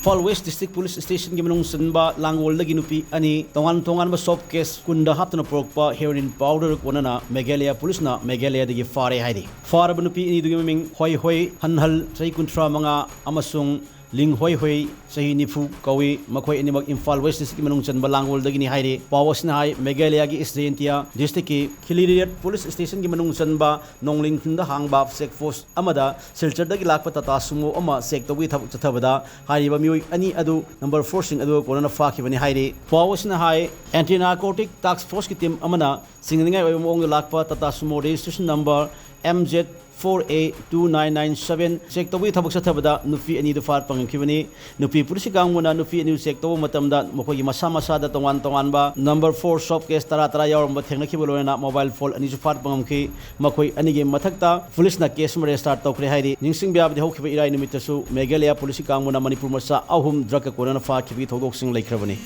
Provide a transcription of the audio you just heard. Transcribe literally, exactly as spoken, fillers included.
Imphal west district police ꯁ꯭ꯇꯦꯁꯟꯒꯤ ꯃꯅꯨꯡ ꯆꯟꯕ ꯂꯥꯡꯒꯣꯜꯗꯒꯤ ꯅꯨꯄꯤ ꯑꯅꯤ ꯇꯣꯉꯥꯟ ꯇꯣꯉꯥꯟꯕ ꯁꯣꯞ ꯀꯦꯁ ꯀꯨꯟꯗ ꯍꯥꯞꯇꯨꯅ ꯄꯨꯔꯛꯄ ꯍꯦꯔꯣꯏꯟ ꯄꯥꯎꯗꯔ ꯀꯣꯟꯅꯅ ꯃꯦꯘꯥꯂꯌꯥ ꯄꯨꯂꯤꯁꯅ ꯃꯦꯘꯥꯂꯌꯥꯗꯒꯤ ꯐꯥꯔꯦ ꯍꯥꯏꯔꯤ꯫ ꯐꯥꯔꯕ ꯅꯨꯄꯤ ꯑꯅꯤꯗꯨꯒꯤ ꯃꯃꯤꯡ ꯍꯣꯏ ꯍꯣꯏ ꯍꯟꯍꯜ, ꯆꯍꯤ ꯀꯨꯟꯊ꯭ꯔꯥ ꯃꯉꯥ, ꯑꯃꯁꯨꯡ ꯂꯤꯡ ꯍꯣꯏ ꯍꯣꯏ, ꯆꯍꯤ ꯅꯤꯐꯨ ꯀꯧꯏ꯫ ꯃꯈꯣꯏ ꯑꯅꯤꯃꯛ ꯏꯝꯐꯥꯜ ꯋꯦꯁ ꯗꯤꯁꯇ꯭ꯔꯤꯛꯀꯤ ꯃꯅꯨꯡ ꯆꯟꯕ ꯂꯥꯡꯒꯣꯜꯗꯒꯤꯅꯤ ꯍꯥꯏꯔꯤ꯫ ꯄꯥꯎ ꯑꯁꯤꯅ ꯍꯥꯏ, ꯃꯦꯘꯥꯂꯌꯥꯒꯤ ꯏꯁ ꯖꯌꯦꯟꯇꯤꯌꯥ ꯗꯤꯁꯇ꯭ꯔꯤꯛꯀꯤ ꯈꯤꯂꯤꯔꯤꯌꯠ ꯄꯨꯂꯤꯁ ꯁ꯭ꯇꯦꯁꯟꯒꯤ ꯃꯅꯨꯡ ꯆꯟꯕ ꯅꯣꯡꯂꯤꯡ ꯈꯨꯟꯗ ꯍꯥꯡꯕ ꯆꯦꯛ ꯄꯣꯁ ꯑꯃꯗ ꯁꯤꯜꯆꯔꯗꯒꯤ ꯂꯥꯛꯄ ꯇꯥꯇꯥ ꯁꯨꯃꯣ ꯑꯃ ꯆꯦꯛ ꯇꯧꯕꯒꯤ ꯊꯕꯛ ꯆꯠꯊꯕꯗ ꯍꯥꯏꯔꯤꯕ ꯃꯤꯑꯣꯏ ꯑꯅꯤ ꯑꯗꯨ ꯅꯝꯕꯔ ꯐꯣꯔꯁꯤꯡ ꯑꯗꯨ ꯀꯣꯟꯅꯅ ꯐꯥꯈꯤꯕꯅꯤ ꯍꯥꯏꯔꯤ꯫ ꯄꯥꯎ ꯑꯁꯤꯅ ꯍꯥꯏ, ꯑꯦꯟꯇꯤ ꯅꯥꯔꯀꯣꯇꯤꯛ ꯇꯥꯛꯁ ꯐꯣꯔꯁꯀꯤ ꯇꯤꯝ ꯑꯃꯅ ꯆꯤꯡꯅꯅꯤꯡꯉꯥꯏ ꯑꯣꯏꯕ ꯃꯑꯣꯡꯗ ꯂꯥꯛꯄ Tata Sumo registration number M Z four A two nine nine seven check ꯇꯧꯕꯒꯤ ꯊꯕꯛ ꯆꯠꯊꯕꯗ ꯅꯨꯄꯤ ꯑꯅꯤꯗꯨ ꯐꯥꯔꯠꯄ ꯉꯝꯈꯤꯕꯅꯤ꯫ ꯅꯨꯄꯤ ꯄꯨꯂꯤꯁꯀꯤ ꯀꯥꯡꯕꯨꯅ ꯅꯨꯄꯤ ꯑꯅꯤꯗꯨ ꯆꯦꯛ ꯇꯧꯕ ꯃꯇꯝꯗ ꯃꯈꯣꯏꯒꯤ ꯃꯁꯥ ꯃꯁꯥꯗ ꯇꯣꯉꯥꯟ ꯇꯣꯉꯥꯟꯕ ꯅꯝꯕꯔ ꯐꯣꯔ ꯁꯣꯞ ꯀꯦꯁ ꯇꯔꯥ ꯇꯔꯥ ꯌꯥꯎꯔꯝꯕ ꯊꯦꯡꯅꯈꯤꯕ ꯂꯣꯏꯅꯅ ꯃꯣꯕꯥꯏꯜ ꯐꯣꯟ ꯑꯅꯤꯁꯨ ꯐꯥꯔꯠꯄ ꯉꯝꯈꯤ꯫ ꯃꯈꯣꯏ ꯑꯅꯤꯒꯤ ꯃꯊꯛꯇ ꯄꯨꯂꯤꯁꯅ ꯀꯦꯁ ꯑꯃ ꯔꯦꯖꯤꯁꯇꯥꯔ ꯇꯧꯈ꯭ꯔꯦ ꯍꯥꯏꯔꯤ꯫ ꯅꯤꯡꯁꯤꯡꯕ ꯌꯥꯕꯗꯤ ꯍꯧꯈꯤꯕ ꯏꯔꯥꯏ ꯅꯨꯃꯤꯠꯇꯁꯨ ꯃꯦꯘꯥꯂꯌꯥ ꯄꯨꯂꯤꯁꯀꯤ ꯀꯥꯡꯕꯨꯅ ꯃꯅꯤꯄꯨꯔ ꯃꯆꯥ ꯑꯍꯨꯝ ꯗ꯭ꯔꯒꯀ ꯀꯣꯟꯅꯅ ꯐꯥꯈꯤꯕꯒꯤ ꯊꯧꯗꯣꯛꯁꯤꯡ ꯂꯩꯈ꯭ꯔꯕꯅꯤ꯫